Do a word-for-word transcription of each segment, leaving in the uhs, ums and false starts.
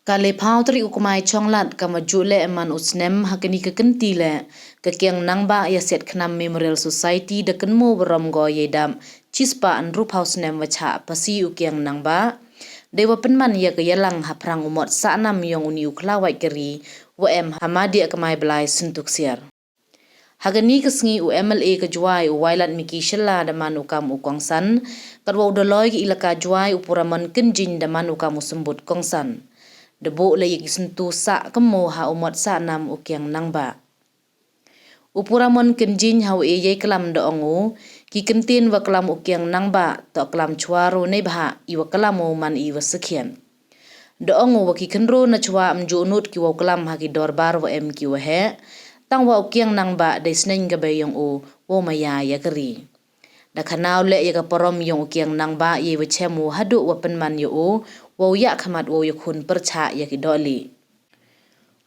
Ka le phaw tarik u Kmai Chonglad, ka ma ju le man u snem, ha kani ka kynti le, ka Kiang Nangbah Yasiat Khnam Memorial Society da kynmaw burom ko yei dap chispah ynru phaw snem wa chah phasi u Kiang Nangbah. Dei wa pynman ya ka yalang ha phrang u mot sahnam yong uni u khlawait ka ri, wa em ha Madiah Kmai Blai Syntuksiar. Ha kani ka sngi u M L A ka Jwai u Wailadmiki Shylla da man u kam u kongsan, katwa u Dolloi ka Elaka Jwai u Puramon Kynjing da man u kam u symbut kongsan. Da buh le ya ki syntu sah kynmaw ha u mot sahnam u Kiang Nangbah. U Puramon Kynjing ha u e yei klam da ong u, ki kyntien wa klam u Kiang Nangbah, toh klam chwa ru neibhah, i wa klam u man i wa sakhian. Da ong u wa ki khynru na chwa ym ju nud ki wow klam ha ki dorbar wa em ki wa heh, tang wa u Kiang Nangbah dei sneng ka bei yong u, wow maya ya ka ri. Da khana u le ya ka parom yong u Kiang Nangbah yei wa chem u haduh wa pynman ya u, wow yakhmat wow yakhun pyrchah ya ki dohlieh.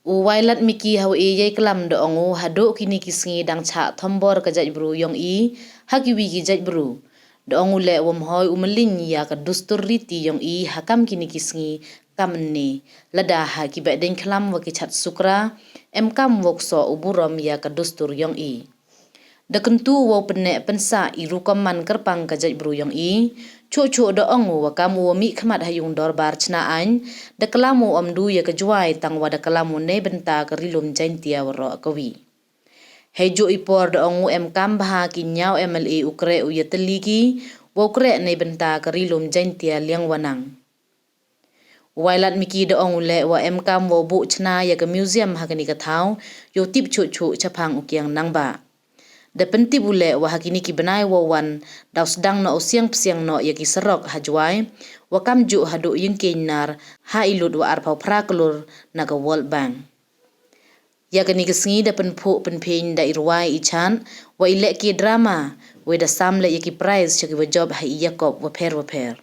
U Wailadmiki ha u e yei klam da ong u haduh kini ki sngi dang chah thombor ka jaitbru yong i, ha kiwi ki jaitbru. Da ong u le wam hoi u mylliñ ya ka dustur riti yong i ha kam kini ki sngi kam ynne. Lada ha ki behdeiñ khlam wa ki chat sukra, em kam wow ksoh u burom ya ka dustur yong i. Da kyntu wow pynneh pynsah i rukom man kyrpang ka jaitbru yong i, chuh chuh da ong u wa kam u wa mih khmat ha yung dorbar chna aiñ, da klam u ym du ya ka Jwai tang wa da klam u neibynta ka Ri Lum Jaintia waroh kawi. Hei juh i por da ong u em kam bha ki ñiaw M L A u kreh u yatylli ki, wow kreh neibynta ka Ri Lum Jaintia liang wanang. U Wailadmiki da ong u le wa em kam wow buh chna ya ka museum ha kani ka thaw, yow tip chuh chuh chaphang u Kiang Nangbah. Da pyntip u le wa ha kini ki bnai wow wan, daw sdang noh u siang psiang noh ya ki sarok ha Jwai, wa kam juh haduh Yingkieñ Nar, ha i lut wa arphaw phra klur na ka World Bank. Ya kani ka sngi da pynphuh pynphiñ da i rwai i chan, wa i lehke drama, wei da sam le ya ki prize cha ki wa jop ha i yakob wapher wapher.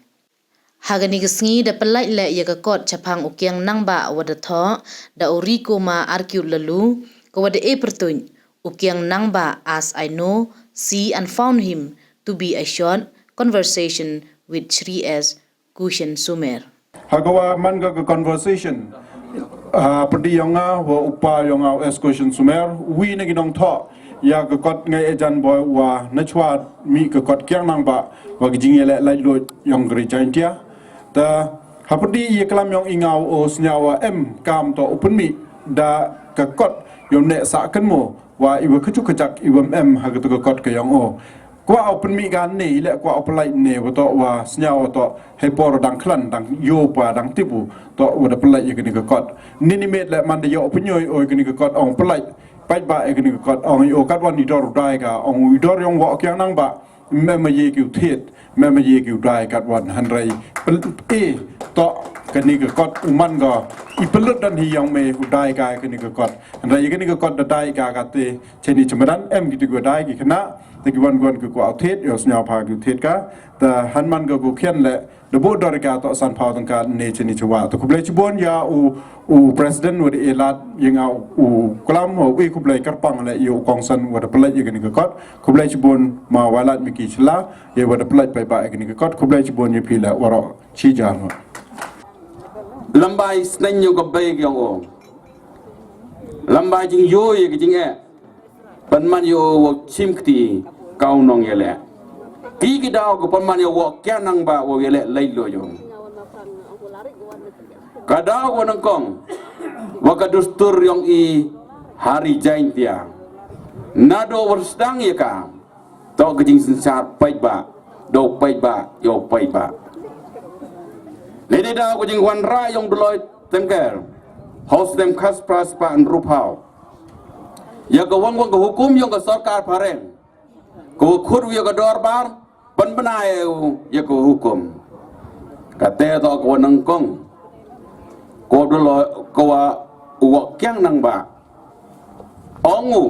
Ha kani ka sngi da pynlait le ya ka kot chaphang u Kiang Nangbah wa da thoh da u Rikoma Arkiut Lalu, ka wa da e pyrtuit, U Kiang Nangbah as I know, see and found him to be a short conversation with Shri S Kushan Sumer. Ha ka wa man ka ka conversation, ha pyrdi yong nga wa u pa yong nga u S Kushan Sumer, wi na ki nongthoh ya ka kot ngai ejan boi wa na chwa mih ka kot Kiang Nangbah wa ka jingyaleh laitluid yong ka Ri Jaintia. Ta ha pyrdi ya klam yong i nga u sñiaw wa em kam toh u pynmih da ka kot yow neh sah kynmaw wa i wa kachuk kachak i wa em ha ka tu ka kot ka yong o. Kwah u pynmih ka ne, i leh kwah u pynlait ne, wa toh wa sñiaw wa toh hei por dang khlan, dang yoh pa, dang tip u, toh wa da pynlait ya kani ka kot. Nini met leh man da yoh u pynyoh o ya kani ka kot, ong pynlait paidbah ya kani ka kot, ong i o katwan i dor u dai ka, ong i dor yong wa Kiang Nangbah, me ma ye ki u thied, me ma ye ki u dai katwan, hynrei pynlut e toh kani ka kot u man ka, i pynlut dan hi yong me u dai ka kani ka kot. Hynrei ya kani ka kot da dai ka kate, cheni chamadan, em ki tu ki wa dai ki khynnah, te ki wan wan ki kwah u thied, yow sñiaw pha ki u thied ka, ta hanman ka ku khian leh, da buh dor ka toh san phaw tyngka ne cheni chwa. Ta khublei chibun ya u, u president wa da e lad ya nga u klam, u e khublei kyrpang leh ya u kongsan wa da pynlait ya kani ka kot. Khublei chibun ma Wailadmiki Shylla, ya wa da pynlait paidbah ya kani ka kot. Khublei chibun ya phi leh waroh chi jar. Lamba i sneng yong ka bei yong o. Lamba i jingyoh ya ka jingeh. Pynman yow wa chim kti ka u nongyaleh. Ki ki daw ka pynman yow wa Kiang Nangbah wa yaleh laitluid yong. Ka daw wa nyngkong wa ka dustur yong i ha Ri Jaintia. Naduh wa sdang ya ka, toh ka jingsynshar paidbah, daw paidbah, yow paidbah. Neini daw ka jingwanrah yong Dolloi Tyngkhar, ha u snem khatphra spah ynru phaw. Ya ka wang wang ka hukum yong ka sorkar phareng, ka wa khut u ya ka dorbar, pynbna u ya ka hukum. Kate toh ka wa nyngkong, ka wa Dolloi, ka wa u wa Kiang Nangbah. Ong u,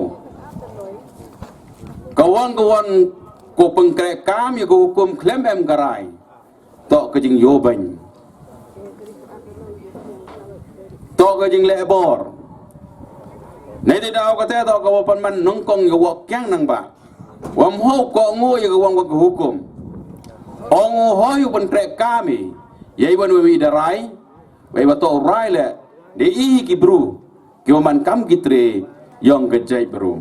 ka wang ka wan ka pynkreh kam ya ka hukum khlem em ka rai, toh ka jingyoh beiñ, toh ka jingleh bor. Neini daw kate toh ka wa pynman nyngkong ya wa Kiang Nangbah. Wam hok ko ngu ya ka wang wa ka hukum. Ong u hoi u pynkreh kam i ya i wan wa wi da rai, Wei wa toh u rai le, de i ki bru, ki wa man kam ki tre, yong ka jaitbru.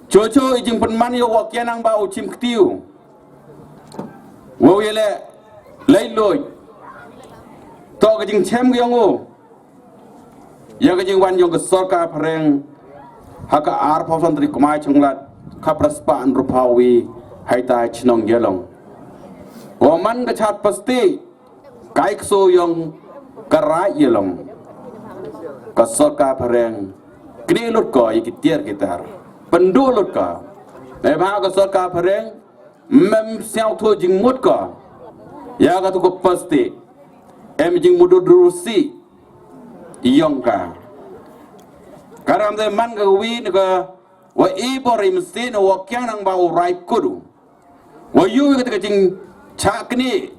Cho cho i jingpynman yow Woh Kiang Nangbah u chim kti u. Wow ye le, lei loi. Toh ka jingchem ki yong u. Ya ka jingwan yong ka sorkar phareng, ha ka arphaw san tarik Kmaichonglad, khapraspa nrupawi, hei ta chnong Ialong. Wa man ka chat pasti, kai kso yong ka rai Ialong. Ka sorkar phareng, kri lut ko ya ki tiar ki tar. Pyndu lut ko. Neibhah ka sorkar phareng, mem siaw thu jingmut ko. Ya ka tu ko pasti. Em jingmut du rusi. Yong ka. Karam de man ka wi ni ka wa i bor i mesti na Woh Kiang Nangbah u rai kudu. Wa yu ka ka jingchah kni.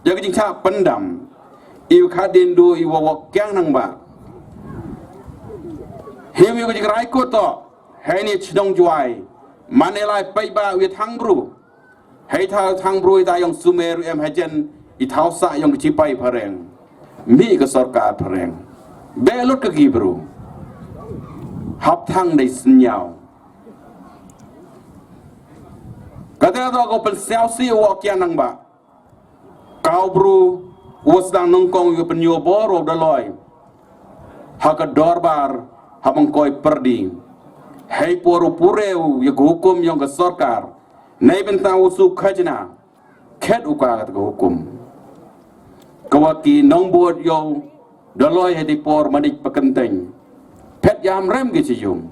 Ya ka jingchah pyndam. I ka din du i wa Woh Kiang Nangbah. Hi wi ka jingrai kudu. Hei ni chnong Jwai. Man e lai pai ba wi thang bru. Hei thaw thang bru i ta yong Sumer em hajen i thaw sa yong ka chipai phareng. Mi ka sorkar phareng. Be lut ka ki bru. Hap thang dei snyaw. Kata da ko pynsiaw si Woh Kiang Nangbah. Kau bru, wa sdang nongkong ya pynyoh bor wa daloi. Ha ka dorbar, ha Mangkoi Pyrdi. Hei por u pure u ya ka hukum yong ka sorkar. Nei bynta u su khajna. Khet u ka ka hukum. Ka wa ki nongbud yow, daloi hei di por manik pakenteng. Phet yam rem ki chi yung.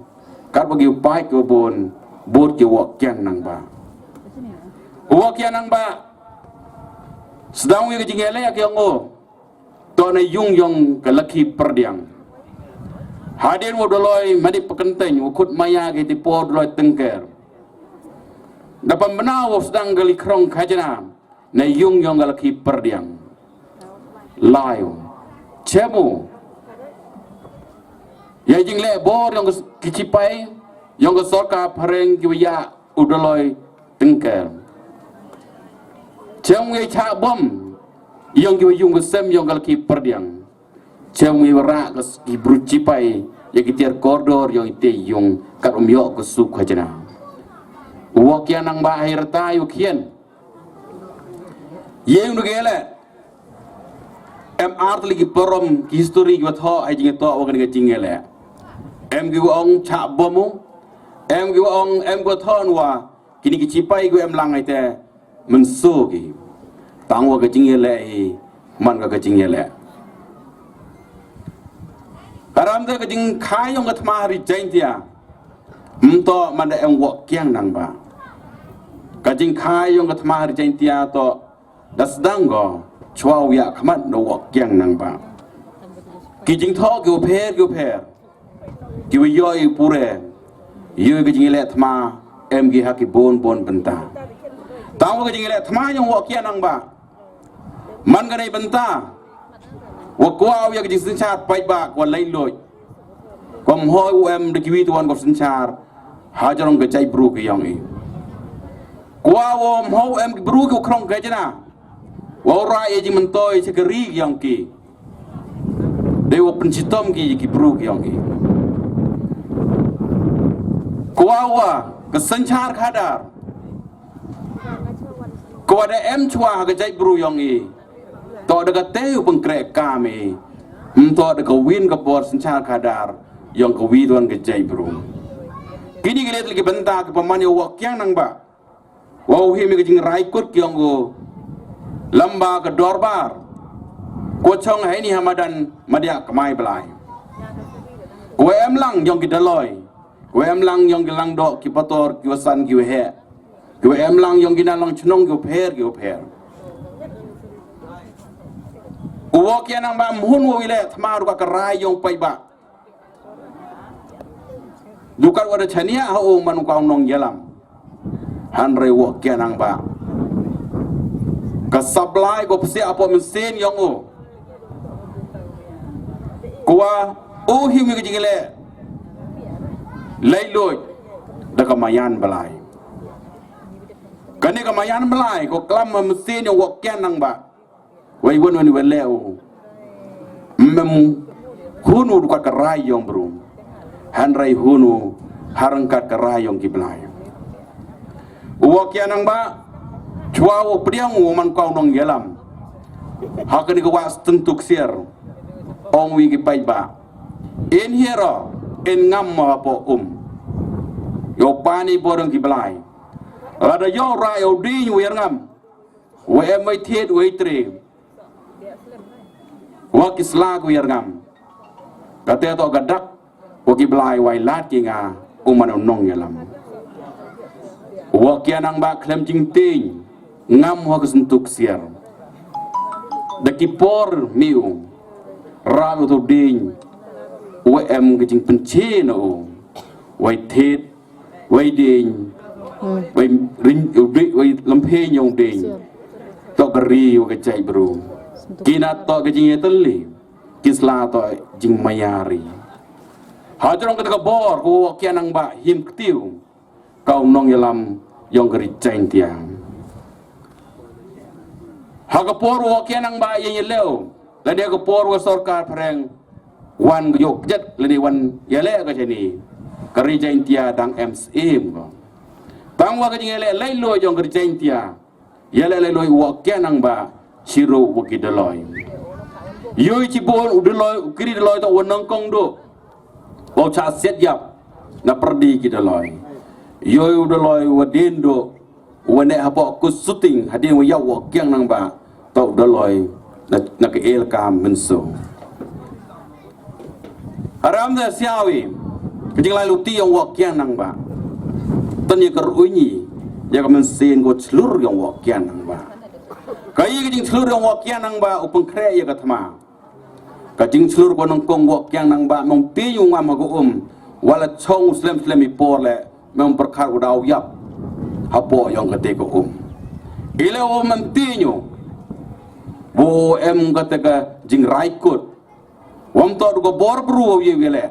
Kat wa ki u pai ki wa bun, bud ki Woh Kiang Nangbah. Woh Kiang Nangbah. Sdang wi ka jingele ki yong u. Toh na yung yong ka Lakhi Pyrdiang. Hadien wa daloi manik pakenteng, wa khut maya ki di por daloi tengker. Dapat bna wa sdang ka li krong khajna. Na yung yong ka Lakhi Pyrdiang. Lai u. Chemu. Ya jingle bor yong ka s-, ki chipai, yong ka sorkar phareng ki wa ya u daloi tengker. Chem ngi chah bom, yong ki wa yung ka sem yong ka Lakhi Pyrdiang. Chem ngi wa ra ka s-, ki bru chipai, ya ki tiar kordor yong i te yung, kat um yoh ka su khajna. Woh Kiang Nangbah hei rta yu khian. Ye yung du gele. Em ar tylli ki parom ki history ki wa thoh hei jingtoh wa kani ka jingele. Em ki wa ong chah bom u. Em ki wa ong em ki wa thoh wa. Kini ki chipai ki wa em lang hei te. Mynsu ki. Tang wa ka jingele hi. Man ka ka jingele. Karam te ka jingkhai yong ka thma ha ri Jaintia. Mtoh man da em Woh Kiang Nangbah. Ka jingkhai yong ka thma ha ri Jaintia toh da sdang ko chwa u ya khmat na Woh Kiang Nangbah. Ki jingthoh ki u pher ki u pher. Ki u yoh i pure. Yoh ka jingele thma em ki ha ki bun bun bynta. Tang wa ka jingele thma yong Woh Kiang Nangbah. Man ka nei bynta. Wa kwah u ya ka jingsynchar paidbah kwah lai loi. Kwah mhoi u em da kiwi tuan kwah synchar. Hajrong ka jaitbru ki yong i. Kwah wa mhoi u em ki bru ki u krong khajna. Wa u rai ya jingmyntoi cha ka ri ki yong ki. Dei wa pynchitom ki ki bru ki yong i. Kwah wa ka synchar khadar. Kwah da em chwa ha ka jaitbru yong i. Toh da ka te u pynkreh kam i. Mtoh da ka win ka bor synchar khadar. Yong ka wi tuan ka jaitbru. Kini ki le tylli ki bynta ki pynman yow Woh Kiang Nangbah. Wow hi mi ka jingrai kut ki yong u. Lamba ka dorbar. Ko chong hei ni ha madan Madiah Kmai Blai. Ko em lang yong ki daloi. Ko em lang yong ki langdoh ki pator ki wasan ki waheh. Ki wa em lang yong ki na lang chnong ki wa pher ki wa pher. U Woh Kiang Nangbah mhun wa wi le thma ruh ka rai yong paidbah. Dukat wa da chaniah ha u man u ka u nongyalam. Hanre Woh Kiang Nangbah. Ka sablai ko psiah apo mynsiem yong u. Ko wa u hi mi ka jingle. Lai loi da ka Mayan Blai. Kani ka Mayan Blai ko klam ha mynsiem yong Woh Kiang Nangbah. Wei wan wan wei leh u. Mem hun u dukat ka rai yong bru. Hynrei hun u ha ryngkat ka rai yong ki blai. U Wah Kiang Nangbah, chwa u pdiang u man ka u nongyalam ha kani ka wah Stentuk Siar, ong wi ki paidbah. In hiar o, in ngam mo hapoh um. Yow pan i bor yong ki blai. Lada yow rai yow ding u yar ngam. Wa em wei thied wei tre. Wa ki sla ku yar ngam. Kate toh ka dak, wa ki blai wai lad ki nga u man u nongyalam. Wah Kiang Nangbah khlem jingtieng, ngam ha ka Stentuk Siar. Da ki por mi u, ra u tu ding, wa em ka jingpynche na u, wei thied, wei ding, wei rin, wei, wei lemphe yong ding. Toh ka ri wa ka jait bru. Ki na toh ka jingyatalli, ki sla toh jingmaya ri. Hajrong kata ka bor, ko Wah Kiang Nangbah him kti u, ka u nongyalam yong ka ri Jaintia. Ha ka por Wah Kiang Nangbah ya yaleh u, lane ka por wa sorkar phareng wan ka yoh kjat lane wan yaleh ka jani, ka ri Jaintia dang em siem ko. Tang wa ka jingyaleh lailoi yong ka ri Jaintia, yaleh lailoi Wah Kiang Nangbah chirup wa ki Dolloi. Yoi chibun u Dolloi, u kri Dolloi toh wa nongkong do, wa u chah siat yap na pyrdi ki Dolloi. Yoi u Dolloi wa dien do, wa neh hapoh kus suting, hadien wa yap Wah Kiang Nangbah, toh u Dolloi na, na ka elaka Mynso. Aram da siawi ka jinglai luti yong Wah Kiang Nangbah. Tan ya ka ruñi ya ka mynsiem ko chlur yong Wah Kiang Nangbah. Ka i ka jingchlur yong Wah Kiang Nangbah u pynkhreh ya ka thma. Ka jingchlur ko nongkong Wah Kiang Nangbah mong pi yung ngam ha ka um. Wala chong slem slem i por le mong pyrkhat u daw yap hapoh yong kate ka um. Ile u mem ti ñu, wo em kate ka jingraikut. Wam toh du ka bor bru wa ye wele.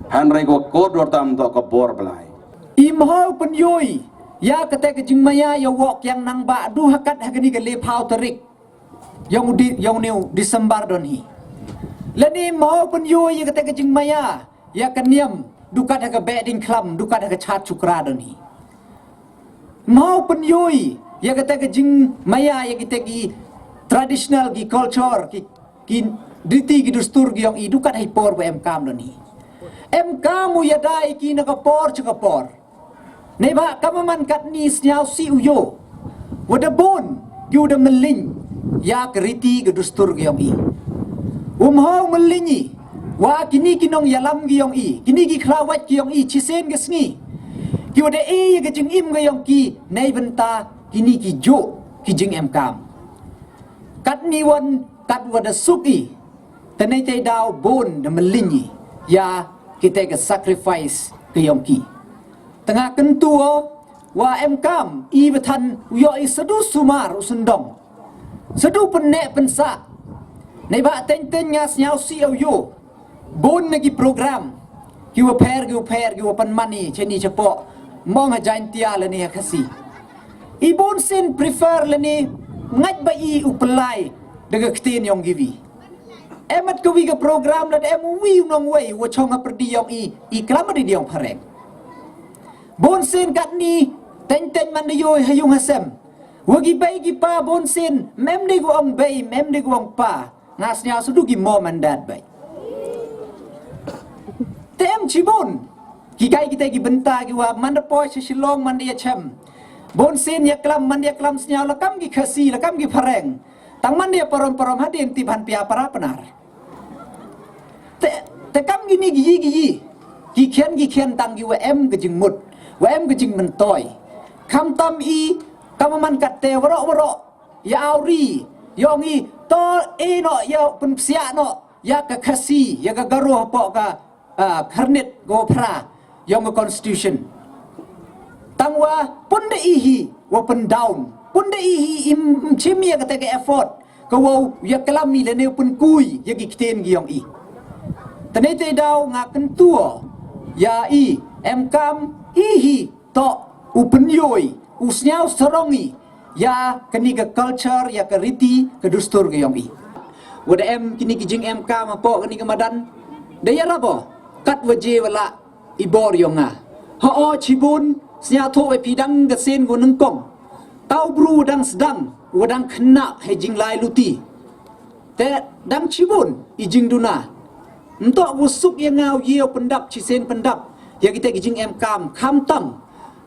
Hynrei ko kordor tam toh ka bor blai. Im ho pynyoi ya kate ka jingmaya ya Wah Kiang Nangbah du hakat ha kani ka le phaw tarik yong u di, yong u December don hi. Lane im ho pynyoi ya kate ka jingmaya ya ka niam du kat ha ka behding khlam, du kat ha ka chat chukra don hi. Im ho pynyoi ya kate ka jingmaya ya kite ki traditional, ki culture, ki, ki riti, ki dustur ki yong i du kat ha i por wa em kam don hi. Em kam u yadai ki na ka por cha ka por. Neibhah kam man katni sniaw si u yo, wa da bun ki u da mylliñ ya ka riti ka dustur ki yong i. Um ho mylliñ i wa kini ki nongyalam ki yong i, kini ki khlawait ki yong i, chisien ka sngi ki wa da e ya ka jingim ka yong ki neibynta kini ki juk ki jingem kam. Katni wan kat wa da suk i, te nei te daw bun da mylliñ i ya kite ka sacrifice ka yong ki. Te nga kyntu o wa em kam i wa than u yoh i sadu sumar u syndong, sadu pynneh pynsah. Neibhah teng teng nga sniaw si o yo bun na ki program ki wa pher, ki wa pher, ki wa pynman i cheni chapoh mong ha Jaintia lane ha Khasi. I bun sien prefer lane ngait ba i u pynlai da ka ktien yong ki wi. Em at ka wi ka program lada em u wi u nongwei wa chong ha pyrdi yong i, i klam di yong phareng. Bun sien katni teng teng man da yoi ha yung ha sem, wa ki bei ki pa bun sien mem de ko ong bei, mem de ko ong pa. Nga sniaw sadu ki mom and dad bei. Te em chibun ki kai kite ki bynta ki wa man da poi cha Shillong, man da ya chem, bun sien ya klam, man da ya klam sniaw la kam ki Khasi, la kam ki phareng. Tang man da ya parom parom hadien tip han pia para Pnar. Te, te kam kini ki yi ki yi, ki khian ki khian tang ki wa em ka jingmut, wa em ka jingmyntoi. Khamtam i kam man katte waroh waroh ya awri yong i, to e noh ya pynpsiah noh ya ka Khasi, ya ka Garo hapoh ka, ah, khyrnit ko phra yong ka constitution. Tang wa pun da i hi wa pyndown, pun da i hi im chim ya kate ka effort ka wow ya klam i lane pynkui ya ki ktien ki yong i. Te nei te daw nga kyntu o ya i, em kam i hi toh u pynyoi, u sniaw sarong i Ya kani ka culture, ya ka riti ka dustur ka yong i. Wa da em kini ki jingemkam hapoh kani ka madan, da ya rabo kat wa je wa lah i bor yong nga. Ho o chibun, sniawthoh wa phi dang ka sien ko nyngkong. Tau bru dang sdang wa dang khynnah hei jinglai luti. Te dang chibun i jingduna. Ntok wa suk ya nga u ye u pyndap chisien pyndap ya kita ki jingemkam, khamtam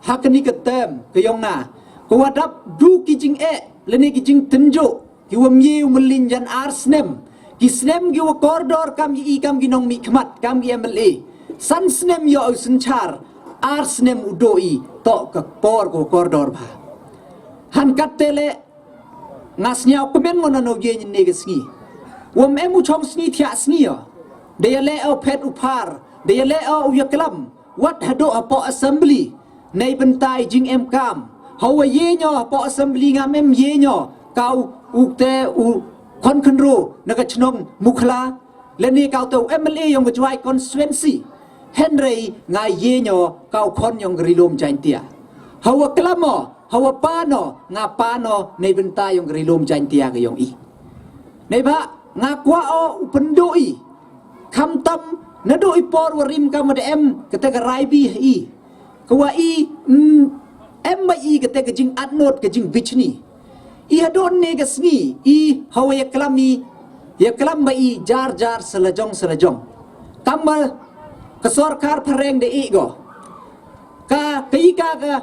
ha kani ka term ka yong nga. Ka wa dap du ki jingeh lane ki jingtynjuh, ki wa mye u mylin jan ar snem. Ki snem ki wa kordor kam i, kam ki nongmihkhmat, kam ki M L A. San snem yoh u synchar, ar snem u doh i, toh ka por ka wa kordor bha. Han katte le nga sniaw kmen mo na no ye ne ka sngi. Wa em u chong sngi thiah sngi yoh. Da ya le o phet u phar, da ya le o u ya klam. Wat hadoh hapoh assembly. Nei bynta i jingemkam. Hawa ye nyo hapoh assembly, ngam em ye nyo. Kau u te u khon khynru na ka chnong Mukhla. Lane kau te u M L A yong ka Jwai constituency. Henrei nga ye nyo kau khon yong ka Ri-loom Jaintia. Hawa klam o, hawa pan o, nga pan o, nei bynta yong ka Ri-loom Jaintia ka yong i. Nei ba, nga kwah o u pynduh i. Khamtam, naduh i por wa rim kam wa da em kata ka raibi ha i. Ka wa i, mm, em wa i kata ka jingatnot, ka jingbichni. I haduh ne ka sngi, i hawa ya klam i, ya klam wa i jar jar sa lajong sa lajong. Kam wa ka sorkar phareng da i ko. Ka, ka i ka ka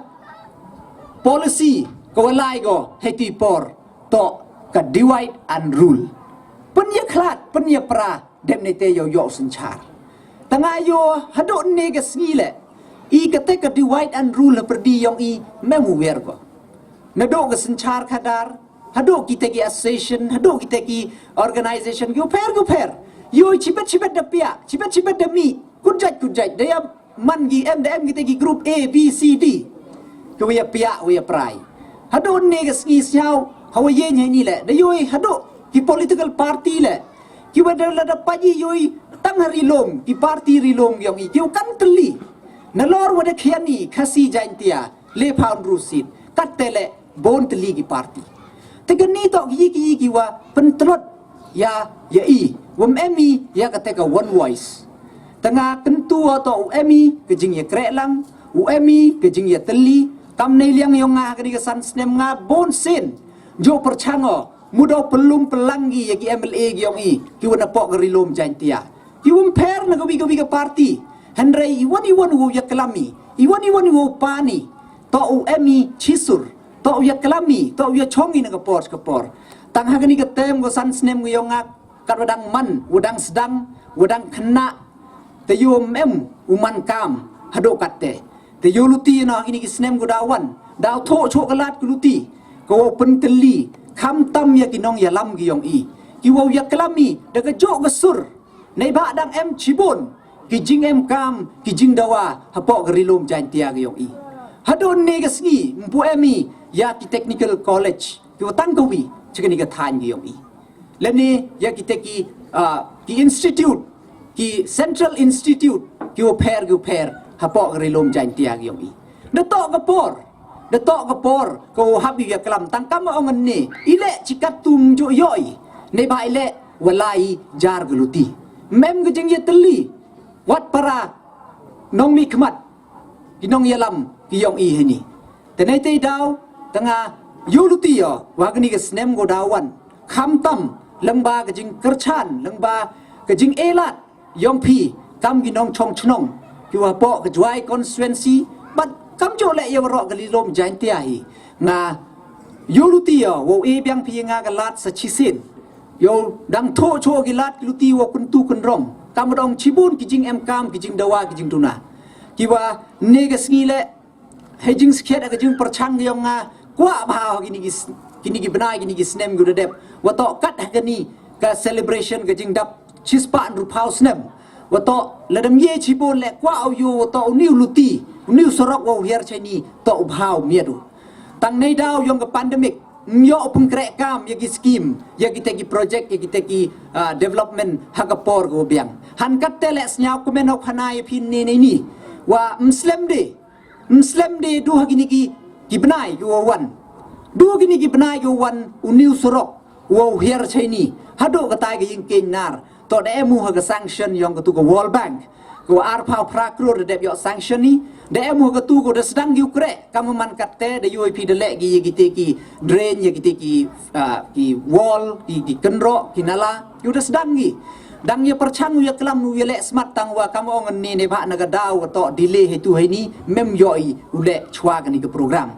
policy ka wa lai ko hei ti por, toh ka divide and rule. Pyn ya khlad, pyn ya pra, dep ne te yow yoh synchar. Tang nga yoh haduh ne ka sngi le, i kata ka divide and rule ha pyrdi yong i mem u wer ko. Naduh ka synchar khadar, haduh kita ki association, haduh kita ki organization, ki u pher, ki u pher. Yoh chibet chibet da pia, chibet chibet da mi, kut jait kut jait, da ya man ki em da em kita ki group A, B, C, D. Ki wa ya pia, wa ya prai. Haduh ne ka sngi sniaw, hawa ye ne ni le, da yoh haduh ki political party le. Ki wa da la da paji yoh tang ha Ri-loom, ki party Ri-loom yong i, ki wa kan tylli. Nalor wa da khian i, Khasi Jaintia, le phaw ynru seat. Katte le, bun tylli ki party. Te kani toh ki yi ki yi ki wa pyntlot ya, ya i, wa em i ya kata ka one voice. Tang nga kyntu o toh u em i ka jingyakrehlang, u em i ka jingyatylli, kam nei liang yong nga ha kani ka san snem nga bun sien. Jooh pyrchang o, mut o pynlum pynlang ki ya ki M L A ki yong i, ki wa na poh ka Ri-loom Jaintia. Ki wa ym pher na ka wi ka wi ka party. Henrei i wan i wan u ya klam i, i wan i wan u pan i. Toh u em i chisur, toh u ya klam i, toh u ya chong i na ka por ka por. Tang ha kani ka term ko san snem ko yong nga, kat wa dang man, wa dang sdang, wa dang khynnah, te yoh em u man kam haduh katte. Te yoh luti na kini ki snem ko da wan, da thoh choh ka lad ka luti, ka wa pyntylli, khamtam ya ki nongyalam ki yong i, ki wa ya klam i da ka jooh ka sur. Nei ba dang em chibun ki jingemkam, ki jingdawa hapoh ka Ri-loom Jaintia ka yong i. Haduh ne ka sngi mpu em i ya ki technical college, ki wa tang ka wi cha kani ka thaiñ ka yong i. Lane ya kita ki, ah, ki institute, ki central institute, ki wa pher, ki wa pher hapoh ka Ri-loom Jaintia ka yong i. Da toh ka por, da toh ka por ka wa hap i ya klam, tang kam ong ne i le chikat tum jooh yoh i. Nei ba i le wa lai jar ka luti. Mem ka jingyatylli, wat para nongmihkhmat, ki nongyalam ki yong i hini. Te nei te daw, tang nga yoh luti o wa kani ka snem ko da wan, khamtam lyngba ka jingkyrchan, lyngba ka jingelat yong phi kam ki nongchong chnong, ki wa poh ka Jwai constituency, bad kam jooh le ya waroh ka Ri-loom Jaintia hi. Nga yoh luti o wow e biang phi ya nga ka lad sa chisien. Yow dang thoh choh ki lad ki luti wa kyntu kynrong, kam dang chibun ki jingemkam, ki jingdawa, ki jingduna, ki wa ne ka sngi le, hei jingskhiat ka jingpyrchang yong nga kwah bha kini ki s-, kini ki bnai, kini ki snem ko da dep. Wa toh kat ha kani ka celebration ka jingdap chispah ynru phaw snem. Wa toh lada ym ye chibun le kwah u yoh, wa toh u ni u luti, u ni u sorok wa u hiar chai ni, toh u bha u miat u. Tang nei daw yong ka pandemic, ym yoh u pynkreh kam ya ki scheme, ya kita ki project, ya kita ki, ah, development ha ka por ko biang. Han katte le sniaw kmen o khana ya phi ne nei ni, wa ym slem de, ym slem de du ha kini ki, ki bnai ki wa wan. Du kini ki bnai ki wan u new surok, wow hiar chaini, hadooh katai ka Yingkieñ Nar, toh da em u ha ka sanction yong katu ka World Bank. Ka wa arphaw phra kror da dep yoh sanction ni, da em u ha katu ka da sdang ki u kreh, kam man katte da yoh i phi da leh ki ya kite ki drain, ya kite ki, ah, ki wall, ki, ki kynroh, ki nala, yoh da sdang ki. Dang ya pyrchang u ya klam u ya leh smat tang wa kam ong ni ne bha na ka daw ka toh delay hei tu hei ni, mem yoh i u leh chwa kani ka program.